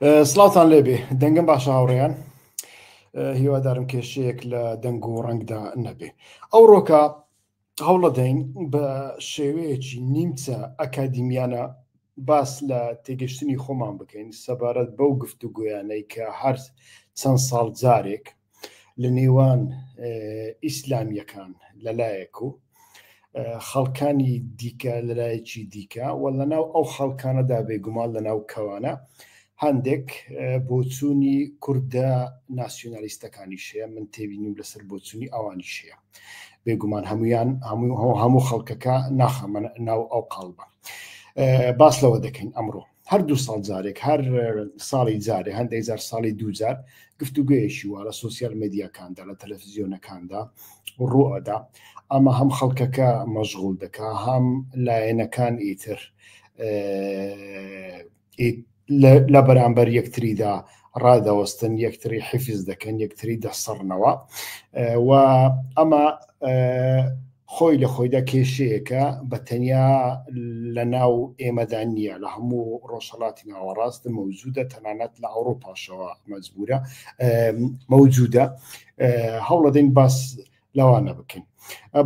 سڵاوتان لێبێ دەنگم باشە هاوڕێیان هیوادارم کێشەیەک لە دەنگ و ڕەنگدا نەبێ ئەوڕۆکە هەوڵەدەین بە شێوەیەکی نیمچە ئەکادیمیانە باس لە تێگەشتنی خۆمان بکەین سەبارەت بەو گفتوگۆیانەی کە هەر چەند ساڵ جارێک لە نێوان ئیسلامیەکان لەلایەک و خەڵکانی دیکە لەلایەکی دیکە و لەناو ئەو خەڵکانەدا بێگومان لەناو کەوانە هەندێک بۆچوونی کوردە ناسیۆنالیستەکانیش هەیە من تێبینیم لەسەر بۆچوونی ئەوانیش هەیە بێگومان هەمویان هەموو هەموو خەڵکەکە ناخەمە ناو ئەو قاڵبە باس لەوە دەکەین ئەمڕۆ هەر دوو ساڵ جارێک هەر ساڵی جارێ هەندێک جار ساڵی دووجار گفتوگویەکی وا لە سۆسیال مدیاکاندا لە تەلەفزیۆنەکاندا ڕوئەدا ئەمە هەم خەڵکەکە مەشغول دەکا هەم لایەنەکان ئیتر لە بەرامبەر یەکتریدا ڕادەوەستن یەکتری حیفز دەکەن یەکتری دەسڕنەوە و ئەمە خۆی لە خۆیدا کێشەیەکە بە تەنیا لە ناو ئێمەدا نییە لە هەموو ڕۆژهەڵاتی ناوەڕاست مەوجودە تەنانەت لە ئەوروپاشەوە مەجبورە مەوجودە هەوڵەدەین باس لەوانە بکەین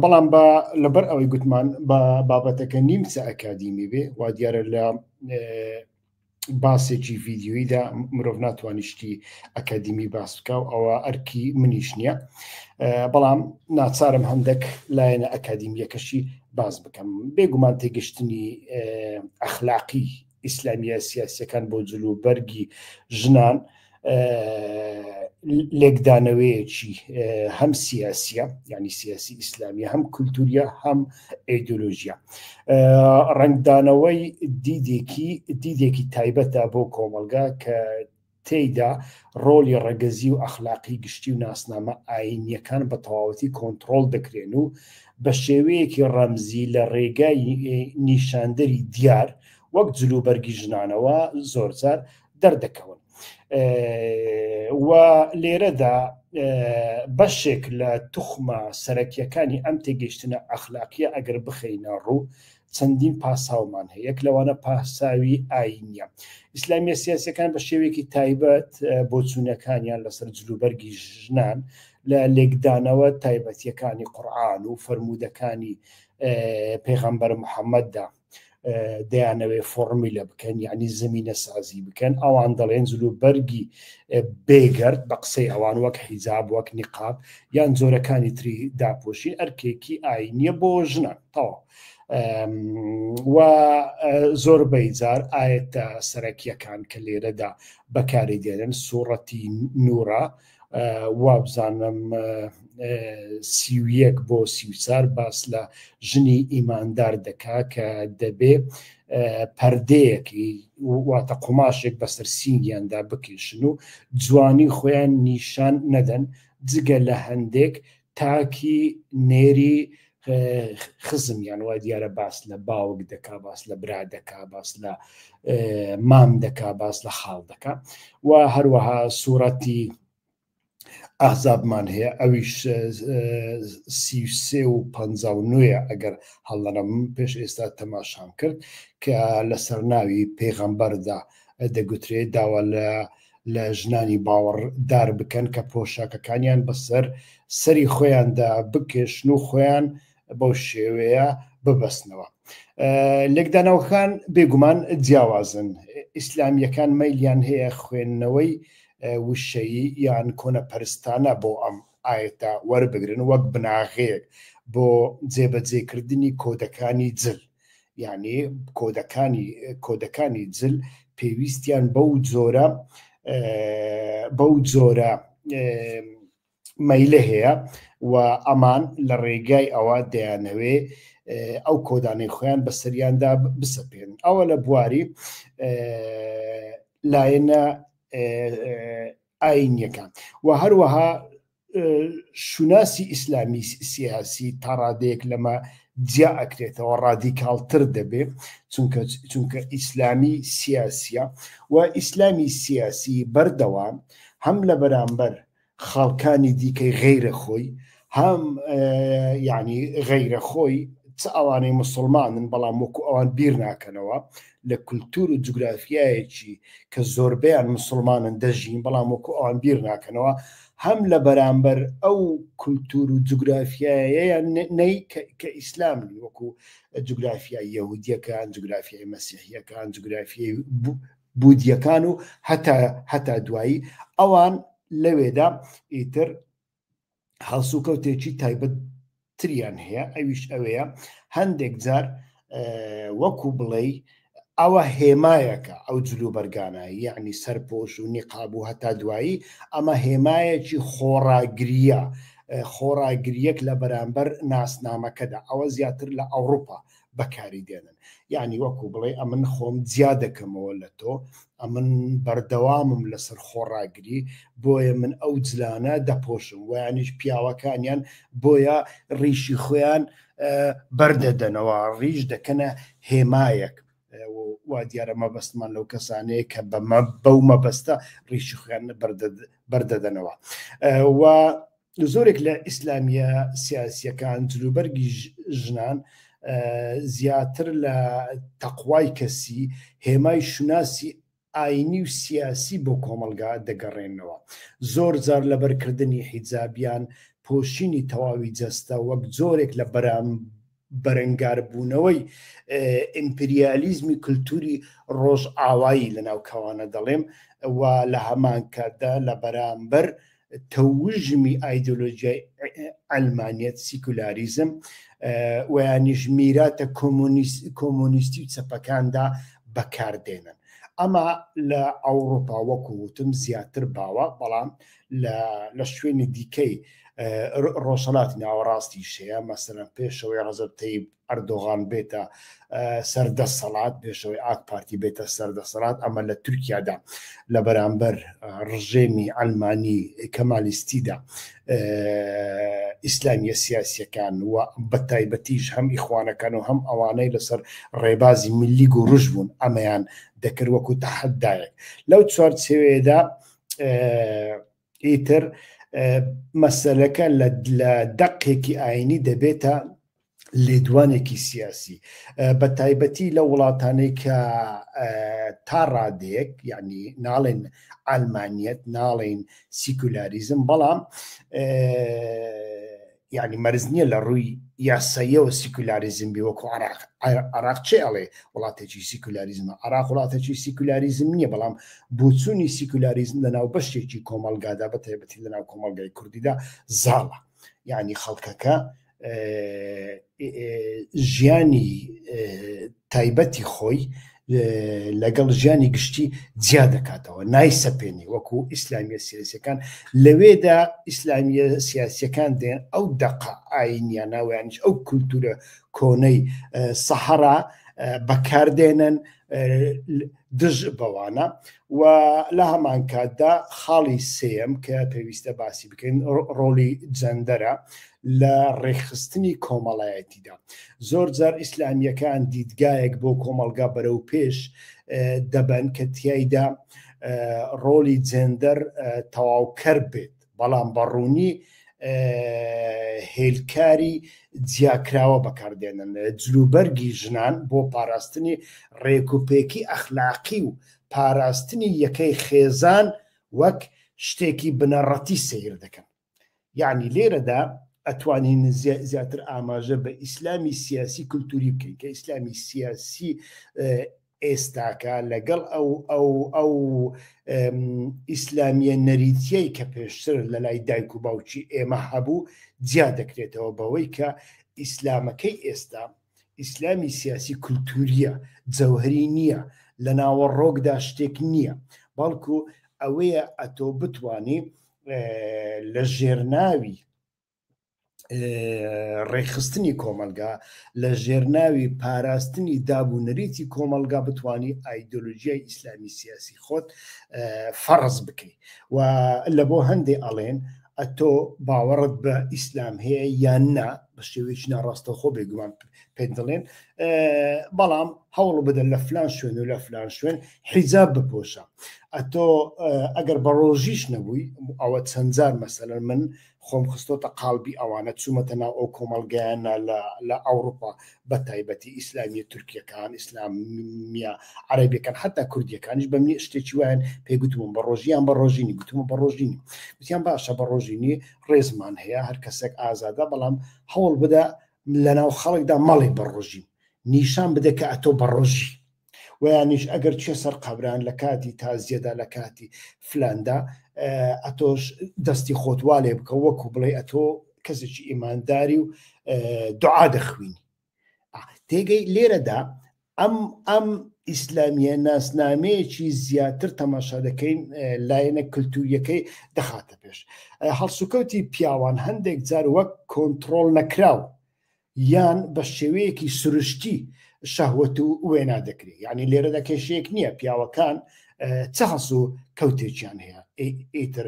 بەڵام بە لەبەر ئەوەی گوتمان بە بابەتەکە نیمچە ئەکادیمی بێ وا دیارە لە باسێکی ڤیددیویدا مرۆڤ ناتوانانی شتی ئەکادیمی باس بکە و ئەوە ئەرکی منیش نییە بەڵام ناچارم هەندێک لایەنە ئەکادیمیەکەشی باس بکەم بێگومان تێگەشتنی ئەخلاقی ئیسلامیە سیاسەکان بۆ جل و بەرگی ژنان لێکدانەوەیەکی هەم سیاسیە یعنی سیاسی ئیسلامیە هەم کولتوریە هەم ئەیدۆلۆژیە ڕەنگدانەوەی دیدێکی دیدێکی تایبەتە بۆ کۆمەڵگا کە تێیدا ڕۆلی ڕەگەزی و ئەخلاقی گشتی و ناسنامە ئاینیەکان بە تەواوەتی کۆنتترۆل دەکرێن و بە شێوەیەکی ڕەمزی لە ڕێگای نیشاندەری دیار وەک جلوبەرگی ژنانەوە زۆرجار دەردەکەون و لێرەدا بەشێک لە توخمە سەرەکیەکانی ئەم تێگەیشتنە ئەخلاقیە ئەگەر بخەینە ڕوو چەندین پاساومان هەیە یەک لەوانە پاساوی ئاینیە ئیسلامیە سیاسەکان بە شێوەیەکی تایبەت بۆچوونەکانیان لەسەر جلوبەرگی ژنان لە لێکدانەوە تایبەتیەکانی قورآن و فەرموودەکانی پێغەمبەر محەممەددا دەیانەوێ فۆڕمیلە بکەن یعنی زمینە سازی بکەن ئەوان دەڵێن جل و بەرگی بێگەرد بە قسەی ئەوان وەک حیجاب وەک نیقاب یان جۆرەکانی تری داپۆشین ئەرکێکی ئاینیە بۆ ژنان تەواو و زۆربەی جار ئاەتە سەرەکیەکان کە لێرەدا بەکاری دێنن سوڕەتی نورە وابزانم 31 بۆ 34 باس لە ژنی ئیماندار دەکا کە دەبێ پەردەیەکی واتە قوماشێک بەسەر سینگیاندا بکێشن و جوانی خۆیان نیشان نەدەن جگە لە هەندێک تاکی نێری خزمیان وا دیارە باس لە باوک دەکا باس لە برا دەکا باس لە مام دەکا باس لە خاڵ دەکا و هەروەها سوورەتی ئەحزابمان هەیە ئەویش 33 و 59 ئەگەر هەڵەنەم پێش ئێستا تەماشام کرد کە لەسەر ناوی پێغەمبەردا دەگوترێت داوا لە لە ژنانی باوەڕدار بکەن کە پۆشاکەکانیان بەسەر سەری خۆیاندا بکێشن و خۆیان بەو شێوەیە ببەستنەوە. لێکدانەوەکان بێگومان جیاوازن، ئیسلامییەکان مەیلیان هەیە خوێندنەوەی وشەیی یان کۆنەپەرستانە بۆ ئەم ئایەتە وەربگرن وەک بناغەیەک بۆ جێبەجێکردنی کۆدەکانی جل، یعنی کۆدەکانی کۆدەکانی جل پێویستیان بەو جۆرە بەو جۆرە مەیلە هەیە و ئەمان لە ڕێگای ئەوە دەیانەوێ ئەو کۆدانەی خۆیان بەسەریاندا بسەپێن ئەوە لە بواری لایەنە ئاینیەکان و هەروەها شوناسی ئیسلامی سیاسی تا ڕادەیەک لەمە جیا ئەکرێتەوە ڕادیکاڵتر دەبێ چونکە چونکە ئیسلامی سیاسیە و ئیسلامی سیاسی بەردەوام هەم لە بەرامبەر خەڵکانی دیکەی غەیرە خۆی هەم یعنی غەیرە خۆی چ ئەوانەی مسلمانن بەڵام وەکو ئەوان بیر ناکەنەوە لە کولتور و جوگرافیایەکی کە زۆربەیان مسلمانن دەژین بەڵام وەکو ئەوان بیر ناکەنەوە هەم لە بەرامبەر ئەو کولتور و جوگرافیایەیان نەی کە ئیسلام وەکو جوگرافیای یەهودیەکان جوگرافیای مەسیحیەکان جوگرافیای بودیەکان و هەتا هەتا دوایی ئەوان لەوێدا ئیتر هەڵسوکەوتێکی تایبەت تریان هەیە ئەویش ئەوەیە هەندێک جار وەکو بڵێ ئەوە هێمایەکە ئەو جلوبەرگانە یعنی سەرپۆش و نیقاب و هەتا دوایی ئەمە هێمایەکی خۆڕاگریە خۆڕاگریەک لە بەرامبەر ناسنامەکەدا ئەوە زیاتر لە ئەوروپا بەکاری دێنن یعنی وەکو بڵێ ئەمن خۆم جیا دەکەمەوە لە تۆ ئەمن بەردەوامم لەسەر خۆڕاگری بۆیە من ئەو جلانە دەپۆشم ویانیش پیاوەکانیان بۆیە ڕیشی خۆیان بەردەدەنەوە ڕیش دەکەنە هێمایەک وا دیارە مەبەستمان لەو کەسانەیە کە بەمە بەو مەبەستە ڕیشی خۆیان بەردەدەنەوە و زۆرێک لە ئیسلامیە سیاسیەکان جلوبەرگی ژنان زیاتر لە تەقوای کەسی هێمای شوناسی ئاینی و سیاسی بۆ کۆمەڵگا دەگەڕێنەوە. زۆر جار لەبەرکردنی حیجاب یان پۆشینی تەواوی جەستە وەک جۆرێک لە بەرەنگاربوونەوەی ئیمپریالیزمی کلتوری ڕۆژئاوایی لەناو کەوانە دەڵێم و لە هەمان کاتدا لە بەرامبەر تەوژمی ئایدۆلۆژیای عەلمانیەت، سیکولاریزم، و یانیش میراتە کۆمۆنیستی و چەپەکاندا بەکاردێنن. ئەمە لە ئەوڕۆپا وەکو وتم زیاتر باوە، بەڵام لە شوێنی دیکەی ڕۆژهەڵاتی ناوەڕاستیش هەیە، مەسەلەن پێشەوەی ڕەجەب تەیب ئەردۆغان بێتە سەر دەسەڵات، پێشەوەی ئاک پارتی بێتە سەر دەسەڵات، ئەمە لە تورکیادا لە بەرامبەر ڕژێمی عەلمانی کەمالیستیدا ئیسلامیە سیاسیەکان و بە تایبەتیش هەم ئیخوانەکان و هەم ئەوانەی لەسەر ڕێبازی ملی گۆڕش بوون ئەمەیان دەکرد وەکو تەحەدایەک لەو چوارچێوەیەدا ئیتر مەسەلەکە لە دەقێکی ئاینی دەبێتە لێدوانێکی سیاسی بە تایبەتی لە وڵاتانەی کە تا ڕادەیەک یعنی ناڵێن ئەلمانیەت ناڵێن سیکولاریزم بەڵام یعنی مەرز نییە لە ڕووی یاساییەوە سیکولاریزم بی وەکو عراق عراق چێ ئەڵێ وڵاتێکی سیکولاریزمە عراق وڵاتێکی سیکولاریزم نییە بەڵام بۆچوونی سیکولاریزم لە ناو بەشێکی کۆمەڵگادا بە تایبەتی لە ناو کۆمەڵگای کوردیدا زاڵە یعنی خەڵکەکە ژیانی تایبەتی خۆی لەگەڵ ژیانی گشتی جیا دەکاتەوە نایسەپێنی وەکو ئیسلامیە سیاسەکان لەوێدا ئیسلامیە سیاسەکان دێن ئەو دەقە ئاینیانە ویانش ئەو کولتورە کۆنەی سەحرا بەکاردێنن دژ بەوانە و لە هەمان کاتدا خاڵی سێیەم کە پێویستە باسی بکەین ڕۆڵی جەندەرە لە ڕێکخستنی کۆمەڵایەتیدا زۆر جار ئیسلامیەکان دیدگایەک بۆ کۆمەڵگا بەرەو پێش دەبەن کە تیایدا ڕۆڵی جێندەر تەواوکەر بێت بەڵام بە ڕوونی هێلکاری جیاکراوە بەکاردێنن جلوبەرگی ژنان بۆ پاراستنی ڕێکوپێکی ئەخلاقی و پاراستنی یەکەی خێزان وەک شتێکی بنەڕەتی سەیر دەکەن یعنی لێرەدا ئەتوانین زیاتر ئاماژە بە ئیسلامی سیاسی کولتوری بکەین کە ئیسلامی سیاسی ئێستاکە لەگەڵ ئەو ئەو ئەو ئیسلامیە نەریتیەی کە پێشتر لە لای دایک و باوکی ئێمە هەبوو جیا دەکرێتەوە بەوەی کە ئیسلامەکەی ئێستا ئیسلامی سیاسی کولتوریە جەوهری نییە لە ناوەڕۆکدا شتێک نییە بەڵکو ئەوەیە ئەتۆ بتانی لە ژێرناوی ڕێکخستنی کۆمەلگا لە ژێرناوی پاراستنی داب و نەریتی کۆمەلگا بتانی ئایدۆلۆژیای ئیسلامی سیاسی خۆت فەڕز بکەی و لە بۆ هەندێ ئەڵێن ئەتۆ باوەڕت بە ئیسلام هەیە یان نا بە شێوەیەکی ناڕاستەوخۆ بێگومان پێت دەڵێن بەڵام هەوڵ بدە لە فلان شوێن و لە فلان شوێن حیجاب بپۆشە ئەتۆ ئەگەر بە ڕۆژیش نەبووی ئەوە چەندجار مەسەلەن من خۆم خستۆتە قاڵبی ئەوانە، چوومەتە ناو ئەو کۆمەڵگایانە لە ئەوروپا بە تایبەتی ئیسلامیە تورکیەکان، ئیسلامیە عەرەبیەکان، حەتا کوردیەکانیش بە منی شتێکی وایان پێ گوتبووم بە ڕۆژی یان بە ڕۆژی نی، گوتمە بە ڕۆژی نی. گوتیان باشە بە ڕۆژی نی، ڕێزمان هەیە، هەر کەسێک ئازادە، بەڵام هەوڵ بدە لەناو خەڵکدا مەڵێ بە ڕۆژیم، نیشان بدە کە ئەتۆ بە ڕۆژی. ویانیش ئەگەر چێ سەر قەبران لە کاتی تازیەدا لە کاتی فلاندا ئەتۆش دەستی خۆت وا لێ بکە وەکو بڵێ ئەتۆ کەسێکی ئیمانداری و دوعا دەخوینی. تێگەی لێرەدا ئەم ئەم ئیسلامیە ناسنامەیەکی زیاتر تەماشا دەکەین لایەنە کللتوریەکەی دەخاتە پێش. هەڵسوکەوتی پیاوان هەندێک جار وەک کۆنتترۆل نەکراو یان بە شێوەیەکی سروشتی شەهوەت و وێنا دەکرێت. یعنی لێرەدا کێشەیەک نییە پیاوەکان چ هەڵس و کەوتێکیان هەیە، ئیتر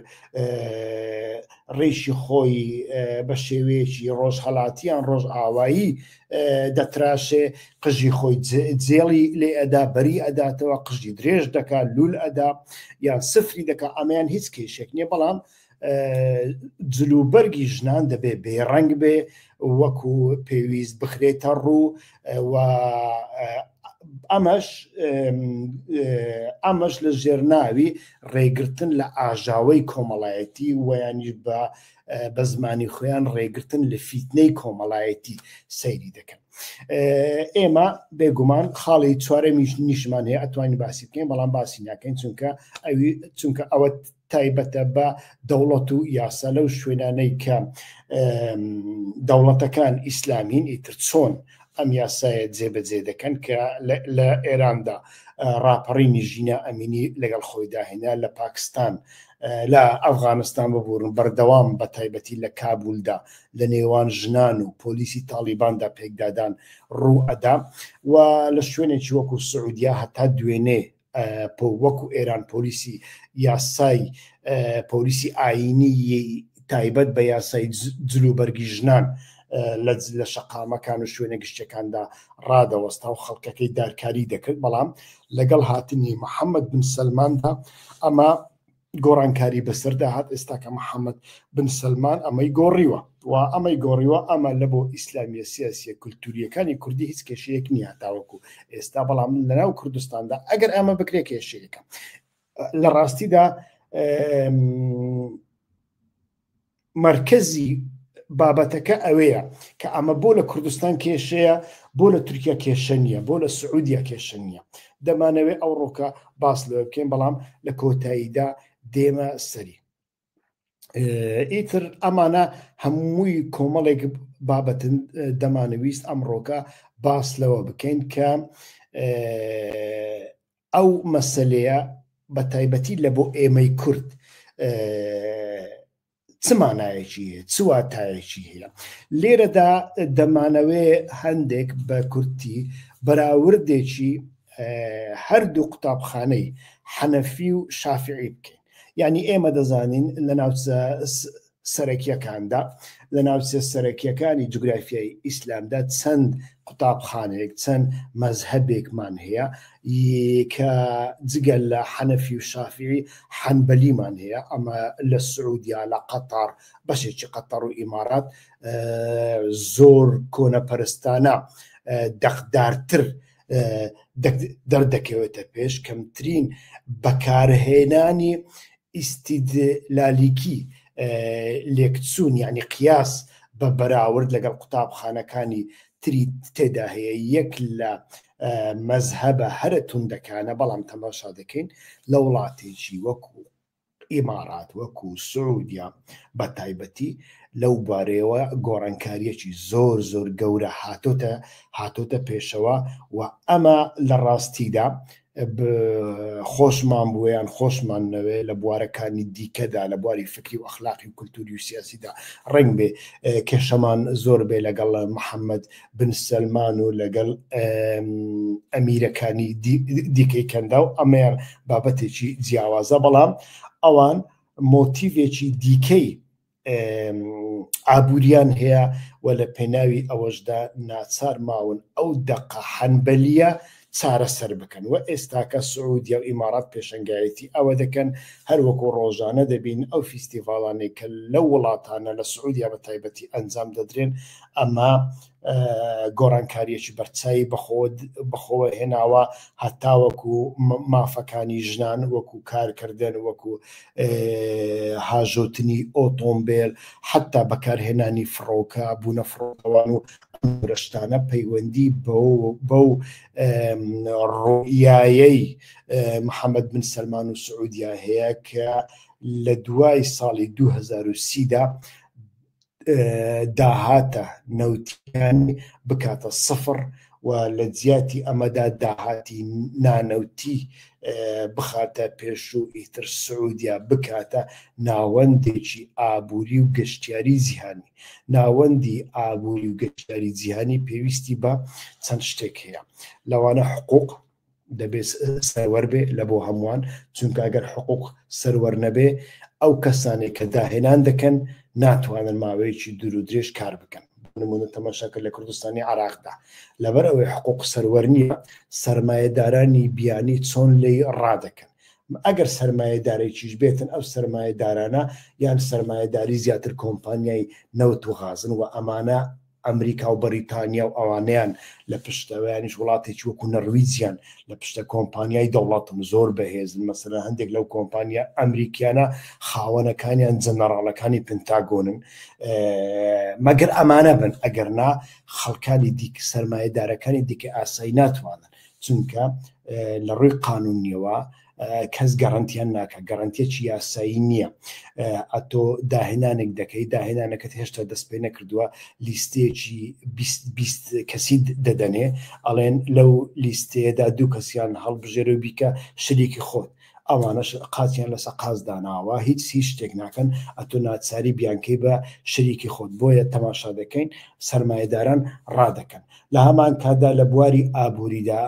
ڕیشی خۆی بە شێوەیەکی ڕۆژهەڵاتیان ڕۆژئاوایی دەتراشێ، قژی خۆی جێڵی لێ ئەدا، بەری ئەداتەوە، قژی درێژ دەکا، لول ئەدا یان سفری دەکا، ئەمەیان هیچ کێشێک نییە. بەڵام جلوبەرگی ژنان دەبێ بێڕەنگ بێ، وەکو پێویست بخرێتە ڕوو و ئەمەش ئەمەش لە ژێرناوی ڕێگرتن لە ئاژاوەی کۆمەڵایەتی ویانیش بە بە زمانی خۆیان ڕێگرتن لە فیتنەی کۆمەڵایەتی سەیری دەکەن. ئێمە بێگومان خاڵی چوارەمیش نیشمان هەیە ئەتوانین باسی بکەین، بەڵام باسی ناکەین چونکە ئەوی چونکە ئەوە تایبەتە بە دەوڵەت و یاسا لەو شوێنانەی کە دەوڵەتەکان ئیسلامین، ئیتر چۆن ئەم یاسایە جێبەجێ دەکەن کە لە ئێراندا ڕاپەڕینی ژینا ئەمینی لەگەڵ خۆی داهێنا، لە پاکستان لە ئەفغانستان ببورن بەردەوام بە تایبەتی لە کابولدا لە نێوان ژنان و پۆلیسی تاڵیباندا پێکدادان ڕوو ئەدا و لە شوێنێکی وەکو سعودیا هەتا دوێنێ وەکو ئێران پۆلیسی یاسای پۆلیسی ئاینی تایبەت بە یاسای جلوبەرگی ژنان لە شەقامەکان و شوێنە گشتەکاندا ڕادەوەستا و خەڵکەکەی دارکاری دەکرد، بەڵام لەگەڵ هاتنی محەممەد بن سەلماندا ئەمە گۆڕانکاری بەسەردا هات. ئێستا کە محەممەد بن سەلمان ئەمەی گۆڕیوە و ئەمەی گۆڕیوە، ئەمە لە بۆ ئیسلامیە سیاسیە کولتوریەکانی کوردی هیچ کێشەیەک نییە تاوەکو ئێستا، بەڵام لەناو کوردستاندا ئەگەر ئەمە بکرێ کێشەیەکە. لە ڕاستیدا مەرکەزی بابەتەکە ئەوەیە کە ئەمە بۆ لە کوردستان کێشەیە، بۆ لە تورکیا کێشە نییە، بۆ لە سعودیا کێشە نییە. دەمانەوێت ئەوڕۆکە باس لەوە بکەین، بەڵام لە کۆتاییدا دێمە سەری. ئیتر ئەمانە هەمووی کۆمەڵێک بابەتن دەمانەویست ئەمڕۆکە باس لەوە بکەین کە ئەو مەسەلەیە بە تایبەتی لە بۆ ئێمەی کورد چ مانایەکی هەیە، چ واتایەکی هەیە. لێرەدا دەمانەوێ هەندێک بە کورتی بەراوردێکی هەردوو قوتابخانەی حەنەفی و شافعی بکەین. یعنی ئێمە دەزانین لە ناوچە سەرەکیەکاندا، لە ناوچە سەرەکیەکانی جوگرافیای ئیسلامدا چەند قوتابخانەیەک، چەند مەزهەبێکمان هەیە کە جگە لە حەنەفی و شافعی حەنبەلیمان هەیە. ئەمە لە سعودیا، لە قەتەر، بەشێکی قەتەر و ئیمارات زۆر کۆنەپەرستانە دەقدارتر دەردەکەوێتە پێش. کەمترین بەکارهێنانی ئیستیدلالیکی لێکچوون یعنی قیاس بە بەراورد لەگەڵ قوتابخانەکانی تری تێدا هەیە. یەک لە مەزهەبە هەرە توندەکانە، بەڵام تەماشا دەکەین لە وڵاتێکی وەکو ئیمارات وەکو سعودیا بە تایبەتی لەو بارەیەوە گۆڕانکاریەکی زۆر زۆر گەورە هاتۆتە هاتۆتە پێشەوە و ئەمە لە ڕاستیدا خۆشمان بووە یان خۆشمان نەوێ لە بوارەکانی دیکەدا، لە بواری فکری و ئەخلاقی و کولتوری و سیاسیدا ڕەنگ بێ کێشەمان زۆر بێ لەگەڵ محەممەد بن سەلمان و لەگەڵ ئەمیرەکانی دیکەی کەندا و ئەمەیان بابەتێکی جیاوازە، بەڵام ئەوان مۆتیڤێکی دیکەی ئابووریان هەیە و لە پێناوی ئەوەشدا ناچار ماون ئەو دەقە حەنبەلیە چارەسەر بکەن و ئێستاکە سعودیە و ئیمارات پێشەنگایەتی ئەوە دەکەن هەر وەکو ڕۆژانە دەبین ئەو فیستیڤاڵانەی کە لەو وڵاتانە لە سعودیا بە تایبەتی ئەنجام دەدرێن ئەمە گۆڕانکاریەکی بەرچوی بەخۆوە هێناوە هەتاوەکو مافەکانی ژنان وەکو کارکردن وەکو هاژۆتنی ئۆتۆمبیل حتا بەکارهێنانی فڕۆکە بوونە فڕۆکەوان و ئەم شتانە پەیوەندی بەو ڕوئیایەی محەممەد بن سەلمان و سعودیا هەیە کە لە دوای ساڵی 2030 دا داهاتە نەوتیانی بکاتە سفر و لە جیاتی ئەمەدا داهاتی نانەوتی بخاتە پێش و ئیتر سعودیا بکاتە ناوەندێکی ئابووری و گەشتیاری جیهانی. ناوەندی ئابووری و گەشتیاری جیهانی پێویستی بە چەند شتێک هەیە، لەوانە حقوق دەبێت سەروەر بێ لە بۆ هەمووان، چونکە ئەگەر حقوق سەروەر نەبێ ئەو کەسانێک کە داهێنان دەکەن ناتوانن ماوەیەکی دوور و درێژ کار بکەن. نمونە تەماشاکە لە کوردستانی عراقدا لەبەر ئەوەی حقوق سەروەر نییە سەرمایەدارانی بیانی چۆن لێی ڕادەکەن. ئەگەر سەرمایەدارێکیش بێتن ئەو سەرمایەدارانە یان سەرمایەداری زیاتر کۆمپانیای نەوت و غازن و ئەمانە ئەمریکا و بەریتانیا و ئەوانەیان لە پشتەوە یانیش وڵاتێکی وەکو نەرویجیان لە پشتە کۆمپانیای دەوڵەتن زۆر بەهێزن مەسەلەن هەندێک لەو کۆمپانیا ئەمریکیانە خاوەنەکانیان جەنەڕاڵەکانی پنتاگۆنن مەگەر ئەمانە بن ئەگەر نا خەڵکانی دیکە سەرمایەدارەکانی دیکە ئاسایی ناتوانن چونکە لە ڕووی قانونیەوە کەس گەڕنتیان ناکە گەڕنتیەکی یاسایی نییە ئەتۆ داهێنانێک دەکەی داهێنانەکەت هێشتا دەست پێ نەکردووە لیستێکی 20 کەسی دەدەنێ ئەڵێن لەو لیستەیەدا دوو کەسیان هەڵبژێرە و بیکە شریکی خۆت ئەوانەش قاچیان لەسە قاز داناوە هیچ هیچ شتێک ناکەن ئەتۆ ناچاری بیانکەی بە شریکی خۆت بۆیە تەماشا دەکەین سرمایهداران ڕادەکەن لە هەمان کاتدا لە بواری ئابووریدا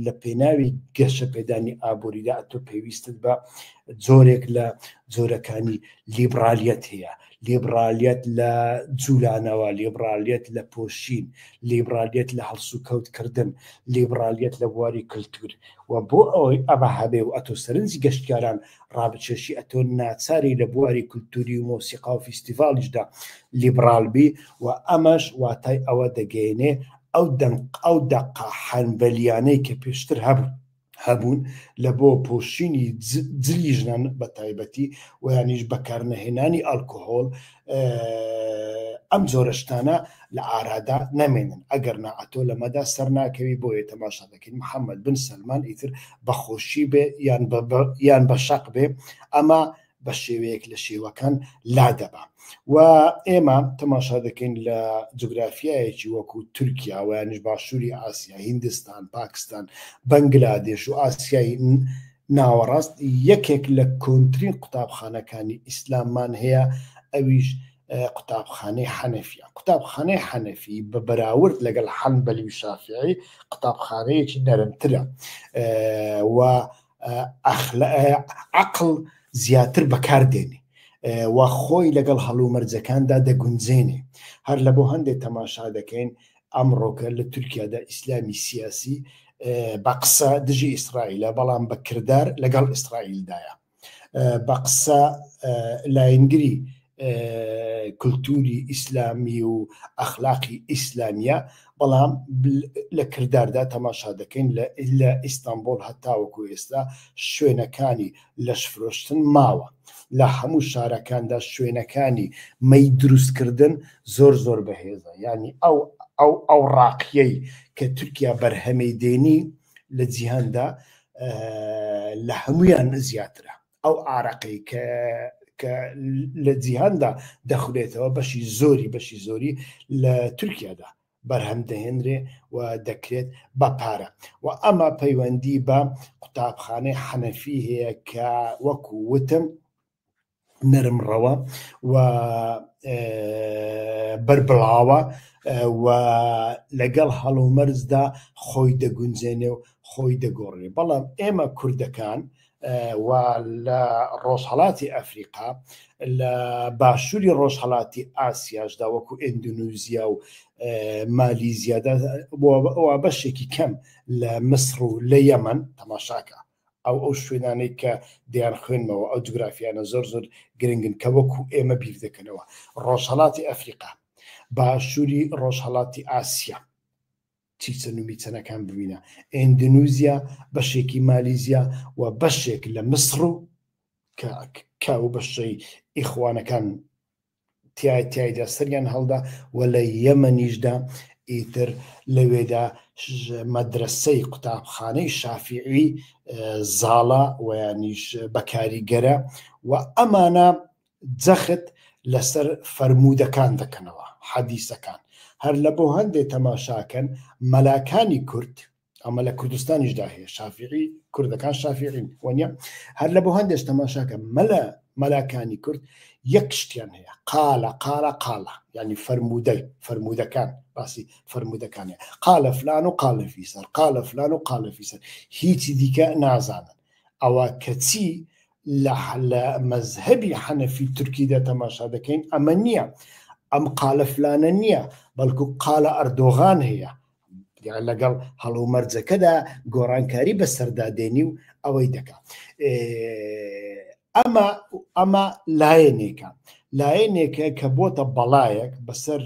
لە پێناوی گەشەپێدانی ئابووریدا ئەتۆ پێویستت بە جۆرێک لە جۆرەکانی لیبرالیەت هەیە لیبرالیەت لە جولانەوە لیبرالیەت لە پۆشین لیبرالیەت لە هەڵسوکەوتکردن لیبرالیەت لە بواری کللتور و بۆ ئەوەی ئەمە هەبێ و ئەتۆ سەرنجی گەشتیاران ڕابچێشی ئەتۆ ناچاری لە بواری کولتوری و مۆسیقا و فیستیڤاڵیشدا لیبڕاڵ بی و ئەمەش واتای ئەوە دەگەیەنێ ئەو دەنگ ئەو دەقە حەنبەلیانەی کە پێشتر هەبوو هەبوون لە بۆ پۆشینی جلی ژنان بە تایبەتی و یانیش بەکارنەهێنانی ئەلکۆهۆل ئەم جۆرە شتانە لە ئارادا نەمێنن ئەگەر نا ئەتۆ لەمەدا سەرناکەوی بۆیە تەماشا دەکەین محەممەد بن سەلمان ئیتر بە خۆشی بێ یان یان بە شەق بێ ئەمە بە شێوەیەک لە شێوەکان لا دەبا و ئێمە تەماشا دەکەین لە جوگرافیایەکی وەکو تورکیا و یانیش باشووری ئاسیا هیندستان پاکستان بەنگلادێش و ئاسیای ناوەڕاست یەکێک لە کۆنترین قوتابخانەکانی ئیسلاممان هەیە ئەویش قوتابخانەی حەنەفیە قوتابخانەی حەنەفی بە بەراورد لەگەڵ حەنبەلی و شافعی قوتابخانەیەکی نەرمترە و عەقڵ زیاتر بەکاردێنێ و خۆی لەگەڵ هەڵومەرجەکاندا دەگونجێنێ هەر لە بۆ هەندێک تەماشا دەکەین ئەمڕۆکە لە تورکیادا ئیسلامی سیاسی بە قسە دژی ئیسرائیلە بەڵام بە کردار لەگەڵ ئیسرائیلدایە بە قسە لایەنگری کلتوری ئیسلامی و ئەخلاقی ئیسلامیە بەڵام لە کرداردا تەماشا دەکەین لە ئیستانبۆڵ هەتاوەکو ئێستا شوێنەکانی لەشفرۆشتن ماوە لە هەموو شارەکاندا شوێنەکانی مەی دروستکردن زۆر زۆر بەهێزە یعنی ئەو ئەو ئەو ڕاقیەی کە تورکیا بەرهەمی دێنی لە جیهاندا لە هەمویان زیاترە ئەو ئارەقەی کە کە لە جیهاندا دەخولێتەوە بەشی زۆری بەشی زۆری لە تورکیادا بەرهەم دەهێنرێ و دەکرێت بە پارە و ئەمە پەیوەندی بە قوتابخانەی حەنەفی هەیە کە وەکو وتم نەرم ڕەوە و بەربڵاوە. و لەگەڵ هەڵومەرجدا خۆی دەگونجێنێ و خۆی دەگۆڕێ. بەڵام ئێمە کوردەکان و لە ڕۆژهەڵاتی ئەفریقا، لە باشووری ڕۆژهەڵاتی ئاسیاشدا وەکو ئیندونیزیا و مالیزیادا و بەشێکی کەم لە مسر و لە یەمەن تەماشاکە ئەو ئەو شوێنانەی کە دەیان خوێنمەوە ئەو جوگرافیانە زۆر زۆر گرنگن کە وەکو ئێمە بیر دەکەنەوە ڕۆژهەڵاتی ئەفریقا باشووری ڕۆژهەڵاتی ئاسیا چیچەن و میچەنەکان ببینە ئیندونیزیا بەشێکی مالیزیا و بەشێک لە مسر و کە و بەشەی ئیخوانەکان تیای تیایدا سەریان هەڵدا و لە یەمەنیشدا ئیتر لەوێدا مەدرەسەی قوتابخانەی شافیعی زاڵە ویانیش بەکاریگەرە و ئەمانە جەخت لەسەر فەرموودەکان دەکەنەوە، حەدیسەکان. هەر لە بۆ هەندێ تەماشاکەن مەلاکانی کورد، ئەمە لە کوردستانیشدا هەیە، شافیعی، کوردەکان شافیعین، وەنیە؟ هەر لە بۆ هەندێش تەماشاکە مەلا مەلاکانی کورد یەک شتیان هەیە، قالە قالە قالە، یعنی فەرموودەی فەرموودەکان، باسی فەرموودەکانە، قالە فلان و قالە فیسار، قالە فلان و قالە فیسار، هیچی دیکە نازانن. ئەوە کەچی لە لە مەزهەبی حەنەفی تورکیدا تەماشا دەکەین ئەمە نییە، ئەم قالە فلانە نییە، بەڵکو قالە ئەردۆغان هەیە، لەگەڵ هەڵومەرجەکەدا گۆڕانکاری بەسەردا دێنی و ئەوەی دەکا. ئەمە ئەمە لایەنێکە، لایەنێکە کە بۆتە بەڵایەک بەسەر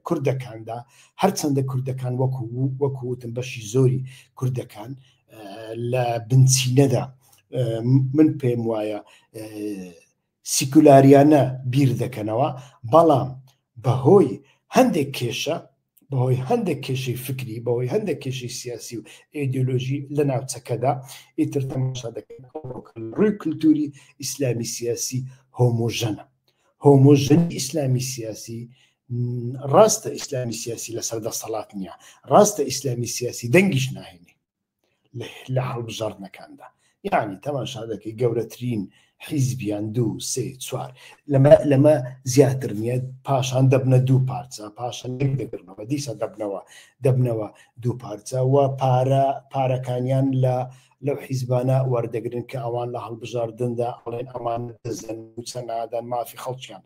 کوردەکاندا، هەرچەندە کوردەکان وەکو وەکو وتم بەشی زۆری کوردەکان لە بنچینەدا من پێم وایە سیکولاریانە بیر دەکەنەوە، بەڵام بەهۆی هەندێک کێشە، بەهۆی هەندێک کێشەی فکری، بەهۆی هەندێک کێشەی سیاسی و ئایدۆلۆژی لە ناوچەکەدا، ئیتر تەماشا دەکەن ڕووی کولتوری ئیسلامی سیاسی هۆمۆژەنە. هۆمۆژەنی ئیسلامی سیاسی ڕاستە ئیسلامی سیاسی لەسەر دەسەڵات نییە، ڕاستە ئیسلامی سیاسی دەنگیش ناهێنێ لە هەڵبژاردنەکاندا، یعنی تەماشا دەکەی گەورەترین حیزبیان دوو سێ چوار لەمە لەمە زیاتر نییە، پاشان دەبنە دوو پارچە، پاشان یەک دەگرنەوە، دیسە دەبنەوە دەبنەوە دوو پارچە و پارە پارەکانیان لە لەو حیزبانە وەردەگرن کە ئەوان لە هەڵبژاردندا ئەڵێن ئەمان دزن مووچە نادەن مافی خەڵکیان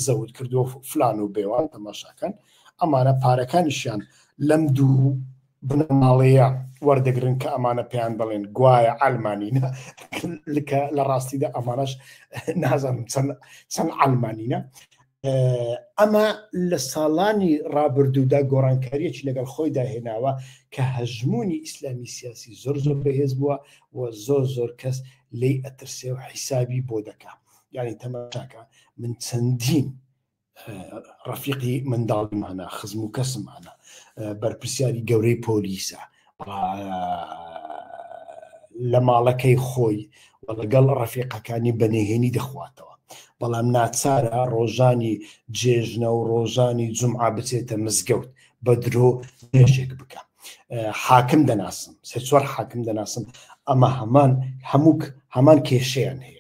زەوت کردووە فلان و بێوان تەماشاکەن ئەمانە پارەکانیشیان لەم دوو بنەماڵەیە وەردەگرن کە ئەمانە پێیان دەڵێن گوایە ئەلمانینە کە لە ڕاستیدا ئەمانەش نازانم چەند چەند ئەلمانینە. ئەمە لە ساڵانی ڕابردوودا گۆڕانکاریەکی لەگەڵ خۆیدا هێناوە کە هەژموونی ئیسلامی سیاسی زۆر زۆر بەهێز بووە و زۆر زۆر کەس لێی ئەترسێ و حیسابی بۆ دەکا. یعنی تەماشاکە من چەندین ڕەفیقی منداڵیمانە، خزم و کەسمانە، بەرپرسیاری گەورەی پۆلیسە، لە ماڵەکەی خۆی و لەگەڵ ڕەفیقەکانی بە نهێنی دەخواتەوە، بەڵام ناچارە ڕۆژانی جێژنە و ڕۆژانی جومعە بچێتە مزگەوت بە درۆ نوێژێک بکە. حاکم دەناسم، سێ چوار حاکم دەناسم، ئەمە هەمان هەموو هەمان کێشەیان هەیە.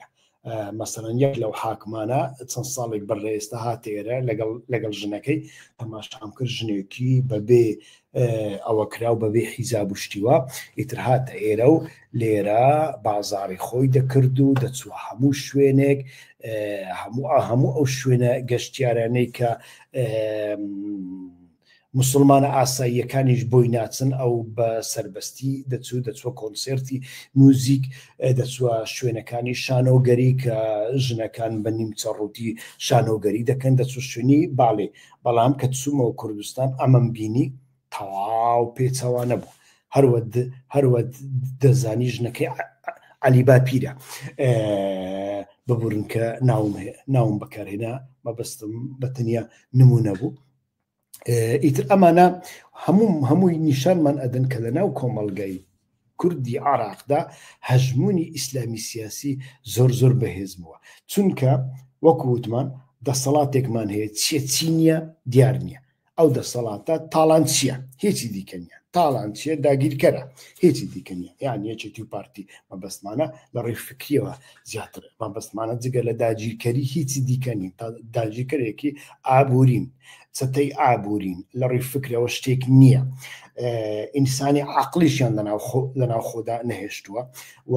مەسەلەن یەک لەو حاکمانە چەند ساڵێک بەر لە ئێستا هاتە ئێرە لەگەڵ لەگەڵ ژنەکەی، تەماشام کرد ژنێکی بەبێ ئەوە کرا و بەبێ حیجاب و شتیوە، ئیتر هاتە ئێرە و لێرە بازاڕی خۆی دەکرد و دەچووە هەموو شوێنێک، هەموو هەموو ئەو شوێنە گەشتیارانەی کە موسڵمانە ئاساییەکانیش بۆی ناچن، ئەو بە سەربەستی دەچوو، دەچووە کۆنسێرتی موزیک، دەچووە شوێنەکانی شانۆگەری کە ژنەکان بە نیمچە ڕووتی شانۆگەری دەکەن، دەچوو شوێنی باڵێ. بەڵام کە چوومەوە کوردستان ئەمەم بینی تەواو پێچەوانە بوو. هەروە هەروە دەزانی ژنەکەی عەلی باپیرە. ببورن کە ناوم ناوم بەکارهێنا، مەبەستم بە تەنیا نمونە بوو. ئیتر ئەمانە هەموو هەمووی نیشانمان ئەدەن کە لە ناو کۆمەڵگای کوردی عراقدا هەژمونی ئیسلامی سیاسی زۆر زۆر بەهێز بووە، چونکە وەکو وتمان دەسەڵاتێکمان هەیە چیە چی نییە دیار نییە، ئەو دەسەڵاتە تاڵان چییە هیچی دیکە نییە. تاڵانچیە داگیرکەرە هیچی دیکە نیە یان یەکێتی و پارتی مەبەستمانە لە ڕێی فکریەوە زیاتر مەبەستمانە جگە لە داگیرکەری هیچی دیکە نین داگیرکەرێکی ئابوورین چەتەی ئابوورین لە ڕووی فکرەوە شتێک نییە ئینسانی عقلیشیان لەناو خۆدا نەهێشتووە و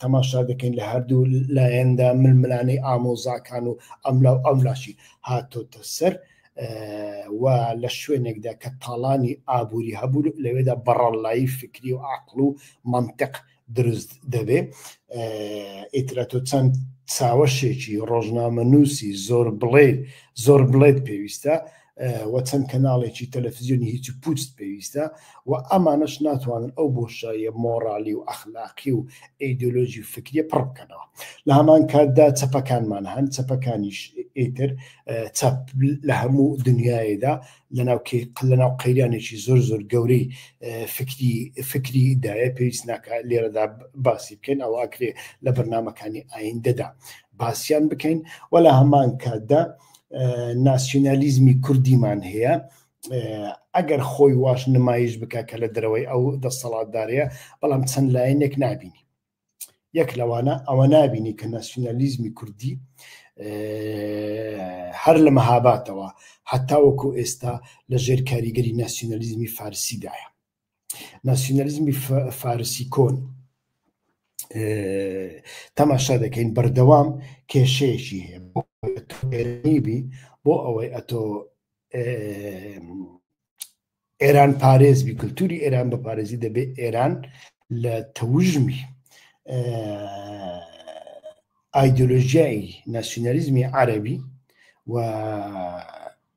تەماشا دەکەین لە هەردوو لایەندا ململانەی ئامۆزاکان و ئەملا و ئەملاشی هاتۆتە سەر و لە شوێنێکدا کە تاڵانی ئابووری هەبوو لەوێدا بەڕەڵایی فکری و عقل و منطق دروست دەبێ ئیترە تۆ چەند چاوەشێکی ڕۆژنامەنووسی زۆر بڵێ زۆر بڵێت پێویستە و چەند کەناڵێکی تەلەفزیۆنی هیچ پوچت پێویستە و ئەمانەش ناتوانن ئەو بۆشاییە مۆڕالی و ئەخلاقی و ئەیدۆلۆژی و فکریە پڕ بکەنەوە لە هەمان کاتدا چەپەکانمان هەن چەپەکانیش ئیتر چەپ لە هەموو دنیادا لەناو لەناو قەیرانێکی زۆر زۆر گەورەی فکری فکری دایە پێویست ناکە لێرەدا باسی بکەین ئەوە ئەکرێ لە بەرنمەکانی ئایندەدا باسییان بکەین و لە هەمان کاتدا ناسیۆنالیزمی کوردیمان هەیە ئەگەر خۆی واش نمایش بکە کە لە دەرەوەی ئەو دەسەڵاتدارەیە بەڵام چەند لایەنێک نابینی یەک لەوانە ئەوە نابینی کە ناسیۆنالیزمی کوردی هەر لە مەهاباتەوە هەتاوەکو ئێستا لە ژێر کاریگەری ناسیۆنالیزمی فارسیدایە ناسیۆنالیزمی فارسی کۆن تەماشا دەکەین بەردەوام کێشەیەکی هەیە بی بۆ ئەوەی ئەتۆ ئێران پارێز بی کللتوری ئێران بپارێزی دەبێ ئێران لە تەوژمی ئایدۆلۆژیای ناسیۆنالیزمی عەربی و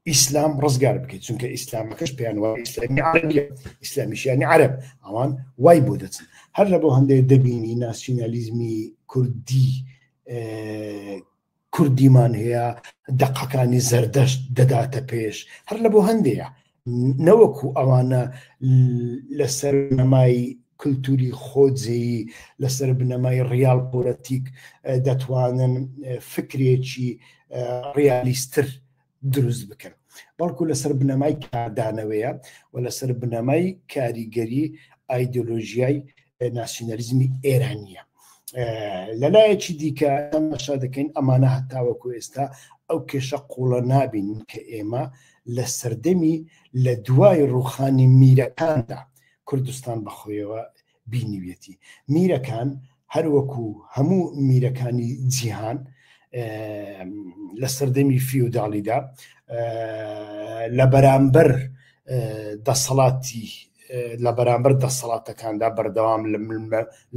ئیسلام ڕزگار بکەیت چونکە ئیسلامەکەش پێیان وایە ئیسلامی عەرەبیە ئیسلامیشیانی عەرەب ئەوان وای بۆ دەچن هەر لە بۆ هەندێک دەبینی ناسیۆنالیزمی کوردی کوردیمان هەیە دەقەکانی زەردەشت دەداتە پێش هەر لە بۆ هەندەیە نەوەکو ئەوانە لەسەر بنەمای کلتوری خۆجێیی لەسەر بنەمای ڕیال پۆلەتیک دەتوانن فکرێکی ڕیالیستر دروست بکەن بەڵکو لەسەر بنەمای کاردانەوەیە و لەسەر بنەمای کاریگەری ئایدۆلۆژیای ناسیۆنالیزمی ئێرانیە لەلایەکی دیکە تەماشا دەکەین ئەمانە هەتاوەکو ئێستا ئەو کێشە قوڵە نابین کە ئێمە لە سەردەمی لە دوای ڕوخانی میرەکاندا کوردستان بەخۆیەوە بینیویەتی. میرەکان هەروەکو هەموو میرەکانی جیهان لە سەردەمی فیوداڵیدا لە بەرامبەر دەسەڵاتی لە بەرامبەر دەسەڵاتەکاندا بەردەوام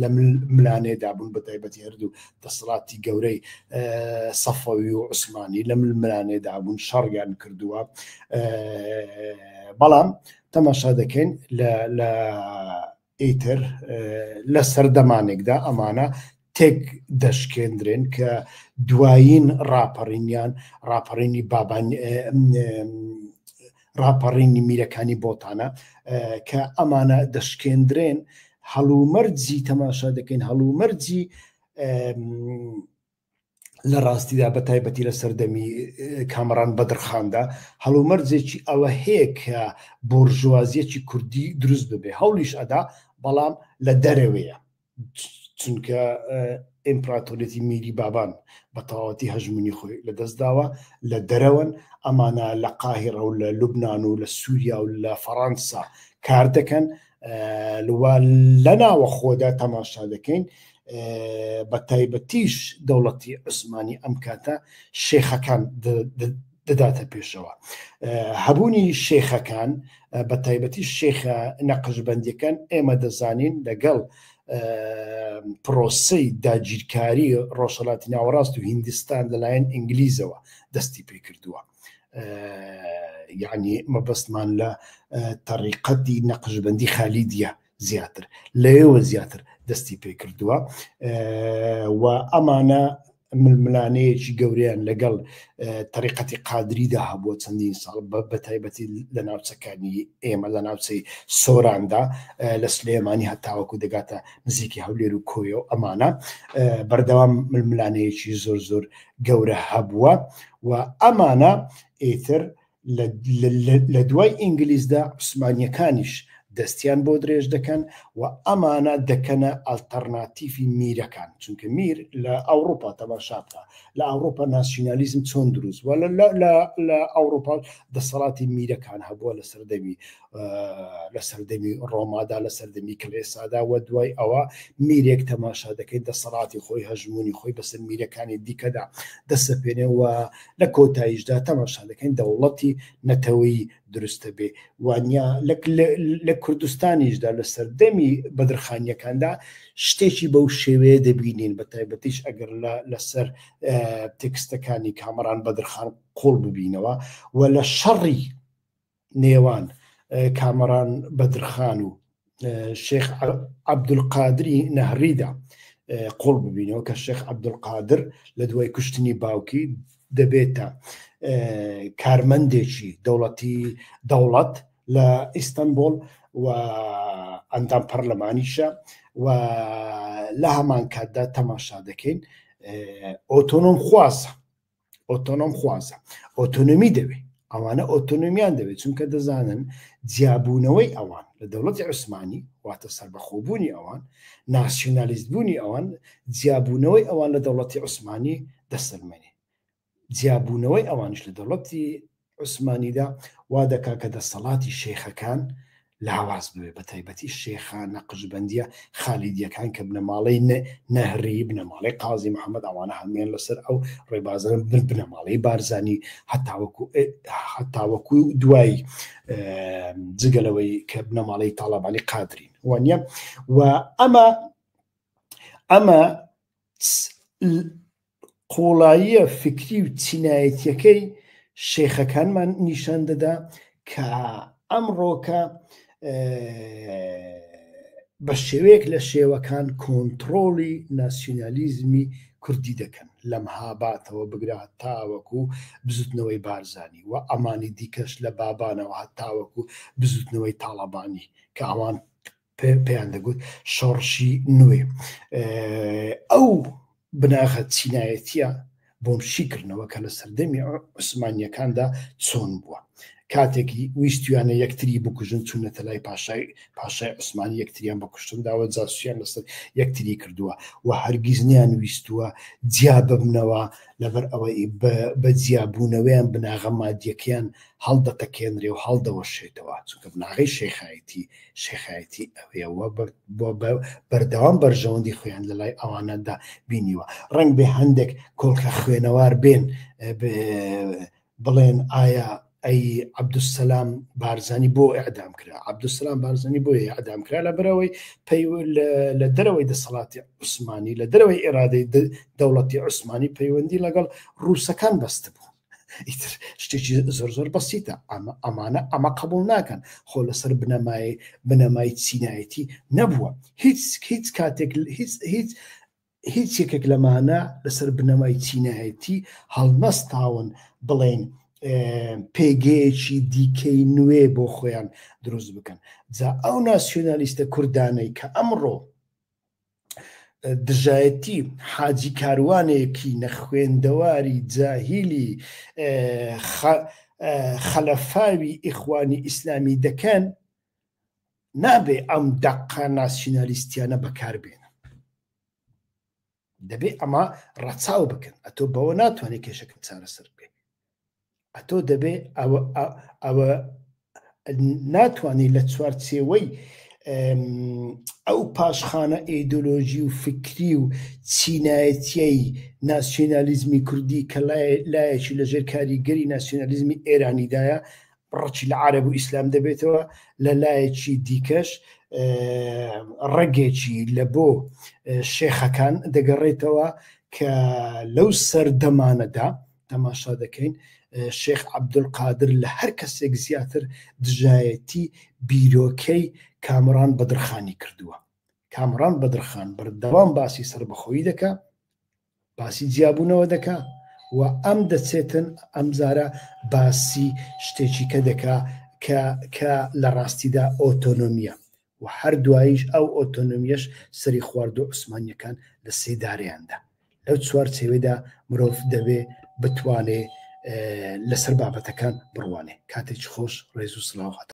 لە ملانێدا بوون بە تایبەتی هەردوو دەسەڵاتی گەورەی سەفەوی و عوسمانی لە ململانێدا بوون شەڕیان کردووە بەڵام تەماشا دەکەین لە ئیتر لە سەردەمانێکدا ئەمانە تێک دەشکێندرێن کە دوایین ڕاپەڕینیان ڕاپەڕینی بابان ڕاپەڕینی میرەکانی بۆتانە کە ئەمانە دەشکێندرێن هەڵومەرجی تەماشا دەکەین هەڵومەرجی لە ڕاستیدا بە تایبەتی لە سەردەمی کامەڕان بەدرخاندا هەڵومەرجێکی ئەوە هەیە کە بۆرژوازیەکی کوردی دروست ببێ هەوڵیش ئەدا بەڵام لە دەرەوەیە چونکە ئیمپراتۆریەتی میری بابان بە تەواوەتی هەژمونی خۆی لە دەستداوە لە دەرەوەن ئەمانە لە قاهیڕە و لە لوبناان و لە سووریا و لە فەڕەنسا کار دەکەن لوا لە ناوە خۆدا تەماشا دەکەین بە تایبەتیش دەوڵەتی عوسمانی ئەم کاتە شێخەکان دەداتە پێشەوە هەبوونی شێخەکان بە تایبەتی شێخە نەقشبەندیەکان ئێمە دەزانین لەگەڵ پرۆسەی داگیرکاری ڕۆژهەڵاتی ناوەڕاست و هیندستان لەلایەن ئینگلیزەوە دەستی پێکردووە یعنی مەبەستمان لە تەریقەتی نەقشبەندی خالیدیە زیاتر لەوێوە زیاتر دەستی پێکردووە و ئەمانە ململانەیەکی گەورەیان لەگەڵ تەریقەتی قادریدا هەبووە چەندین ساڵ بە تایبەتی لە ناوچەکانی ئێمە لە ناوچەی سۆراندا لە سلێمانی هەتاوەکو دەگاتە نزیکی هەولێر و کۆیە و ئەمانە بەردەوام ململانەیەکی زۆر زۆر گەورە هەبووە و ئەمانە ئیتر لە دوای ئینگلیزدا عوسمانیەکانیش دەستیان بۆ درێژ دەکەن و ئەمانە دەکەنە ئەلتەرناتیفی میرەکان چونکە میر لە ئەوروپا تەماشا بکە لە ئەوروپا ناسیونالیزم چۆن دروست بووە لە ئەوروپا دەسەڵاتی میرەکان هەبووە لە سەردەمی لە سەردەمی ڕۆمادا لە سەردەمی کلێسادا و دوای ئەوە میرێک تەماشا دەکەیت دەسەڵاتی خۆی هەژمونی خۆی بەسەر میرەکانی دیکەدا دەسەپێنێ و لە کۆتاییشدا تەماشا دەکەین دەوڵەتی نەتەوەی دروستە بێ وانە لە کوردستانیشدا لە سەردەمی بەدرخانیەکاندا شتێکی بەو شێوەیە دەبینین بە تایبەتیش ئەگەر لەسەر تێکستەکانی کامەران بەدرخان قوڵ ببینەوە و لە شەڕی نێوان کامەران بەدرخان و شێخ عەبدولقادری نەهریدا قوڵ ببینەوە کە شێخ عەبدولقادر لە دوای کوشتنی باوکی دەبێتە کارمەندێکی دەوڵەتی دەوڵەت لە ئیستەنبوڵ و ئەندام پەرلەمانیشە و لە هەمان کاتدا تەماشا دەکەین ئۆتۆنۆم خوازە ئۆتۆنۆم خوازە ئۆتۆنۆمی دەوێت ئەوانە ئۆتۆنۆمیان دەوێت چونکە دەزانن جیابوونەوەی ئەوان لە دەوڵەتی عوسمانی واتە سەربەخۆبوونی ئەوان ناسیۆنالیست بوونی ئەوان جیابوونەوەی ئەوان لە دەوڵەتی عوسمانی دەسەلمێنێ جیابوونەوەی ئەوانش لە دەوڵەتی عوسمانیدا وا دەکا کە دەسەڵاتی شێخەکان لاواز ببێ بە تایبەتی شێخە نەقشبەندیە خالیدیەکان کە بنەماڵەی نەهری بنەماڵەی قازی محەممەد ئەوانە هەمویان لەسەر ئەو ڕێبازە بن بنەماڵەی بارزانی هەتاوەکو هەتاوەکو دوای جگە لەوەی کە بنەماڵەی تاڵەبانی قادرین وانە و ئەمە ئەمە قوڵاییە فیکری و چینایەتیەکەی شێخەکانمان نیشان دەدا کە ئەمڕۆکە بە شێوەیەک لە شێوەکان کۆنتڕۆڵی ناسیونالیزمی کوردی دەکەن لە مهاباتەوە بگرە هەتاوەکو بزوتنەوەی بارزانی و ئەمانی دیکەش لە بابانەوە هەتاوەکو بزوتنەوەی تاڵەبانی کە ئەوان پێیان دەگوت شۆڕشی نوێ. ئەو بناغە چینایەتیە بۆم شیکردنەوە کە لە سەردەمی عوسمانیەکاندا چۆن بووە. کاتێک ویستویانە یەکتری بکوژن چوونەتە لای پاشای پاشای عوسمانی یەکتریان بە کوشتن داوە جاسوسیان لەسەر یەکتری کردووە و هەرگیز نیان ویستووە جیا ببنەوە لەبەر ئەوەی بە جیابوونەوەیان بناغە مادیەکەیان هەڵدەتەکێنرێ و هەڵدەوەشێتەوە چونکە بناغەی شێخایەتی شێخایەتی ئەوەیە و بەردەوام بەرژەوەندی خۆیان لە لای ئەوانەدا بینیوە ڕەنگ بێ هەندێک کۆڵکە خوێنەوار بێن بڵێن ئایا ئەی عەبدولسەلام بارزانی بۆ ئەعدام کرا عەبدولسەلام بارزانی بۆ ئەعدام کرا لە بەرەوەی پەی لە دەرەوەی دەسەڵاتی عوسمانی لە دەرەوەی ئێرادەی دەوڵەتی عوسمانی پەیوەندی لەگەڵ ڕووسەکان بەستبوو ئیتر شتێکی زۆر زۆر بەسیتە ئەمە ئەمانە ئەمە قبول ناکەن خۆ لەسەر بنەمای بنەمای چینایەتی نەبووە هیچ هیچ کاتێک هیچ هیچ هیچ یەکێک لەمانە لەسەر بنەمای چینایەتی هەڵنەستاون بڵێن پێگەیەکی دیکەی نوێ بۆ خۆیان دروست بکەن جا ئەو ناسیۆنالیستە کوردانەی کە ئەمڕۆ دژایەتی حاجی کاروانێکی نەخوێندەواری جاهیلی خەلەفاوی ئیخوانی ئیسلامی دەکەن نابێ ئەم دەقە ناسیونالیستیانە بەکاربێنن دەبێ ئەمە ڕەچاو بکەن ئەتۆ بەوە ناتوانێت کێشەکە چارەسەر بکەیت ئەتۆ دەبێ ئەوە ناتوانانی لە چوارچێوەی ئەو پاشخانە ئیدۆلۆژی و فکری و چینایەتیەی ناسیۆنالیزمی کوردی کە لایەکی لەژێر کاریگەری ناسیۆنالیزمی ئێرانیدایە ڕقی لە عەرەب و ئیسلام دەبێتەوە لە لایەکی دیکەش ڕەگێکی لە بۆ شێخەکان دەگەڕێتەوە کە لەو سەردەمانەدا تەماشا دەکەین شێخ عەبدولقادر لە هەر کەسێک زیاتر دژایەتی بیرۆکەی کامڕان بەدرخانی کردووە. کامڕان بەدرخان بەردەوام باسی سەربەخۆیی دەکا، باسی جیابوونەوە دەکا و ئەم دەچێتن ئەمجارە باسی شتێکی کە دەکا کە کە لە ڕاستیدا ئۆتۆنۆمیە و هەر دواییش ئەو ئۆتۆنۆمیەش سەری خواردو عوسمانیەکان لە سێدارەیان دا. لەو چوارچێوەیدا مرۆڤ دەبێ بتوانێ لەسەر بابەتەکان بڕوانێ. کاتێکی خۆش، ڕێز و سڵاو. هەتا.